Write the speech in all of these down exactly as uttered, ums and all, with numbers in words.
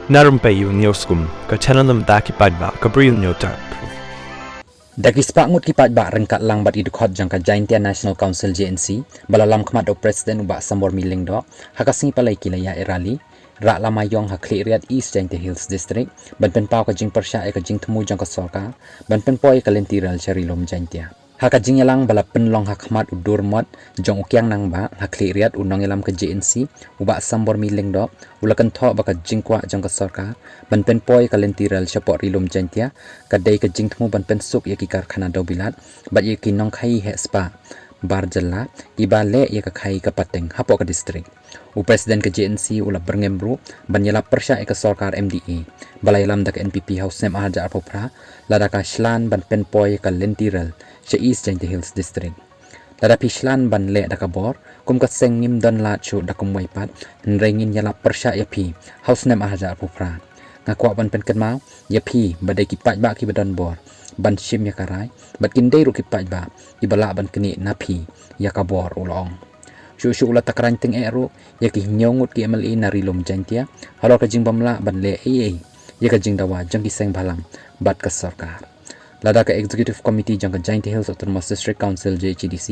Na rympei ïa u News Kum, ka channel na bynta ki paidbah, ka Bri News Tap. Da ki spah ngut ki paidbah ryngkat lang bad i dkhot jong ka Jaintia National Council, J N C, ba la lam khmat da u President u Bah Sambor Myllieng Doh, ha ka sngi Palei ki la ïaid rally Rah Lama Ïong ha Khliehriat, East Jaintia Hills District, ban pynpaw ka jingpyrshah ïa ka jingthmu jong ka sorkar ban pynpoi ïa ka lynti rel sha Ri Lum Jaintia. Ha ka jingïalang ba la pynlong ha khmat u Dur Mot jong u Kiang Nangbah ha Khliehriat, u nongïalam ka J N C, u Bah Sambor Myllieng Doh, u la kynthoh ba ka jingkwah jong ka sorkar ban pynpoi ïa ka lynti rel shapoh Ri Lum Jaintia ka dei ka jingthmu ban pynsuk ïa ki karkhana dewbilat bad ïa ki nongkhaii heh spah bar jylla kiba leh ïa ka khaii ka pateng hapoh ka district. U President ka J N C u la byrngem ruh ban ïalap pyrshah ïa ka sorkar M D A ba la ïalam da ka N P P ha u snem ar hajar arphew phra, lada ka shlan ban pynpoi ïa ka lynti rel sha East Jaintia Hills District. Lada phi shlan ban leh da ka bor, kum ka seng ngim don lad shuh da kumwei pat, hynrei ngin ïalap pyrshah ïa phi ha u snem ar hajar arphew phra. Nga kwah ban pynkynmaw ïa phi ba dei ki paidbah kiba don bor ban shim ïa ka rai, bad kin dei ruh ki paidbah kiba lah ban knieh na phi ïa ka bor, u la ong. Shuh shuh u la takran tyngeh ruh ïa ki hynñiew ngut ki M L A na Ri Lum Jaintia halor ka jingbym lah ban leh ei ei ïa ka jingdawa jong ki seng bhalang bad ka sorkar. Lada ka Executive Committee jong ka Jaintia Hills Autonomous District Council, J H A D C,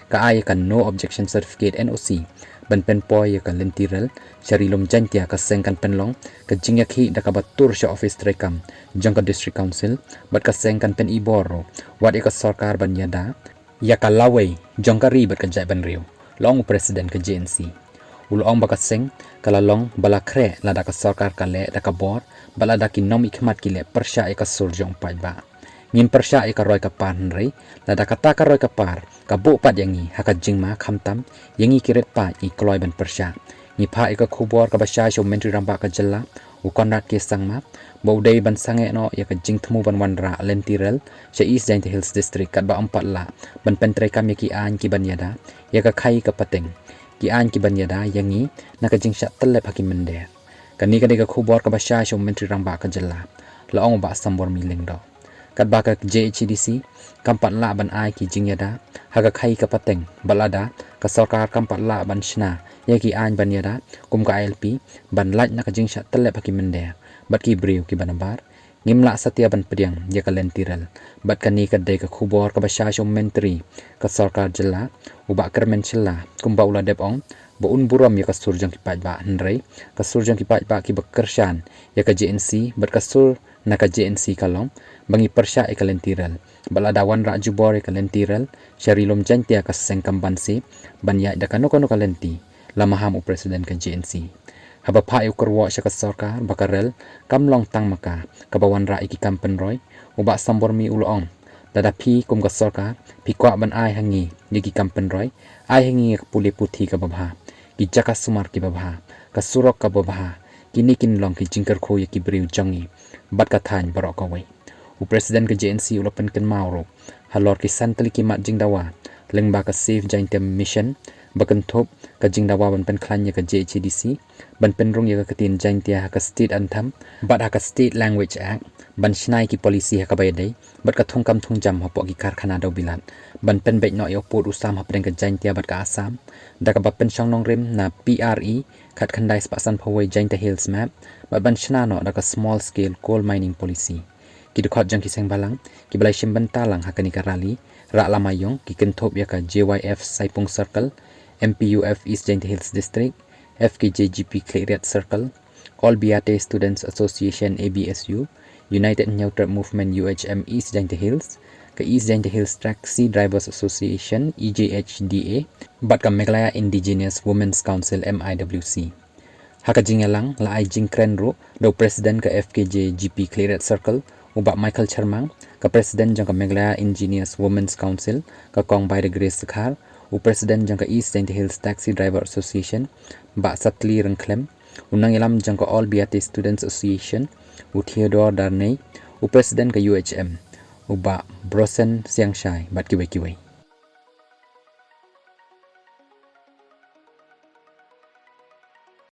ka ai ïa ka No Objection Certificate, N O C, ban pynpoi ïa ka lynti rel sha Ri Lum Jaintia, ka seng kan pynlong ka jingïakhih da kaba tur sha office treikam jong ka District Council, bad ka seng kan pynibor ruh wat ïa ka sorkar ban ïada ïa ka lawei jong ka ri bad ka jaitbynriew, la ong u President ka J N C. U la ong ba ka seng ka la long ba la khreh lada ka sorkar ka leh da ka bor bad lada ki nongmihkhmat ki leh pyrshah ïa ka sur jong u paidbah. Ngin pyrshah ïa ka roi ka par, hynrei lada kata ka roi ka par ka buh pat ïa ngi ha ka jingma, khamtam ïa ngi ki riewpaid ngi kloi ban pyrshah. Ngi phah ïa ka khubor kaba shai sha u Myntri Rangbah ka jylla, u Conrad K Sangma, ba u dei ban sangeh noh ïa ka jingthmu ban wanrah lynti rel sha East Jaintia Hills District, katba ym pat lah ban pyntreikam ïa ki aiñ ki ban ïada ïa ka khaii ka pateng, ki aiñ ki ban ïada ïa ngi na ka jingshah tyllep ha ki mynder. Kane ka dei ka khubor kaba shai sha u Myntri Rangbah ka jylla, la ong u Bah Sambor Myllieng Doh. Katba ka J H A D C kam pat lah ban ai ki jingïada ha ka khaii ka pateng, bad lada ka sorkar kam pat lah ban shna ïa ki aiñ ban ïada kum ka I L P ban lait na ka jingshah tyllep ha ki mynder bad ki briew kiba nabar, ngim lah satia ban pdiang ïa ka lynti rel. Bad kane ka dei ka khubor kaba shai sha u Myntri ka sorkar jylla, u Bah Kyrmen Shylla, kumba u la dep ong ba un burom ïa ka sur jong ki paidbah, hynrei ka sur jong ki paidbah kiba kyrshan ïa ka J N C bad ka sur na ka J N C ka long ba ngi pyrshah ïa ka lynti rel bad lada wanrah jubor ïa ka lynti rel sha Ri Lum Jaintia, ka seng kam banse ban ïaid da kano kano ka lynti, la maham u President ka J N C. Haba phah ïa u kyrwoh sha ka sorkar ba ka rel kam long tang ma ka kaba wanrah ïa ki kam pynroi, u Bah Sambor Myllieng u la ong, lada phi kum ka sorkar phi kwah ban ai ha ngi ïa ki kam pynroi, ai ha ngi ïa ka pule puthi kaba bha, ki jaka sumar kiba bha, ka surok kaba bha. Kine kin long ki jingkyrkhu ïa ki briew jong ngi bad ka thaiñ baroh kawei. U President ka J N C u la pynkynmaw ruh halor ki san tylli ki mat jingdawa lyngba ka Save Jaintia Mission, ba kynthup ka jingdawa ban pynkhlaiñ ïa ka J H A D C, ban pynrung ïa ka ktien Jaintia ha ka State Anthem bad ha ka State Language Act, ban shna ïa ki policy ha kaba ïadei bad ka thungkam thungjam hapoh ki karkhana dewbilat, ban pynbeit noh ïa u pud u sam hapdeng ka Jaintia bad ka Assam da kaba pynshong nongrim na P R E khatkhyndai spah sanphew wei Jaintia Hills Map, bad ban shna noh da ka Small Scale Coal Mining Policy. Ki dkhot jong ki seng bhalang kiba la shim bynta lang ha kane ka rally Rah Lama Ïong ki kynthup ïa ka J Y F Saipung Circle, M P U F East Jaintia Hills District, F K J G P Khliehriat Circle, All Biate Students Association, A B S U, United Hynñiewtrep Movement, U H M East Jaintia Hills, ka East Jaintia Hills Taxi Drivers Association, E J H D A, bad ka Meghalaya Indigenous Women's Council, M I W C. Ha ka jingïalang la ai jingkren ruh da u President ka F K J G P Khliehriat Circle, u Bah Michael Sharma, ka President jong ka Meghalaya Indigenous Women's Council, ka Kong Baidagre Dkhar, u President jong ka East Jaintia Hills Taxi Driver Association, Bah Satli Ryngkhlem, u nongïalam jong ka All Biate Students Association, u Theodore Darnay, u President ka U H M, u Bah Brosen Siangshai, bad kiwei kiwei.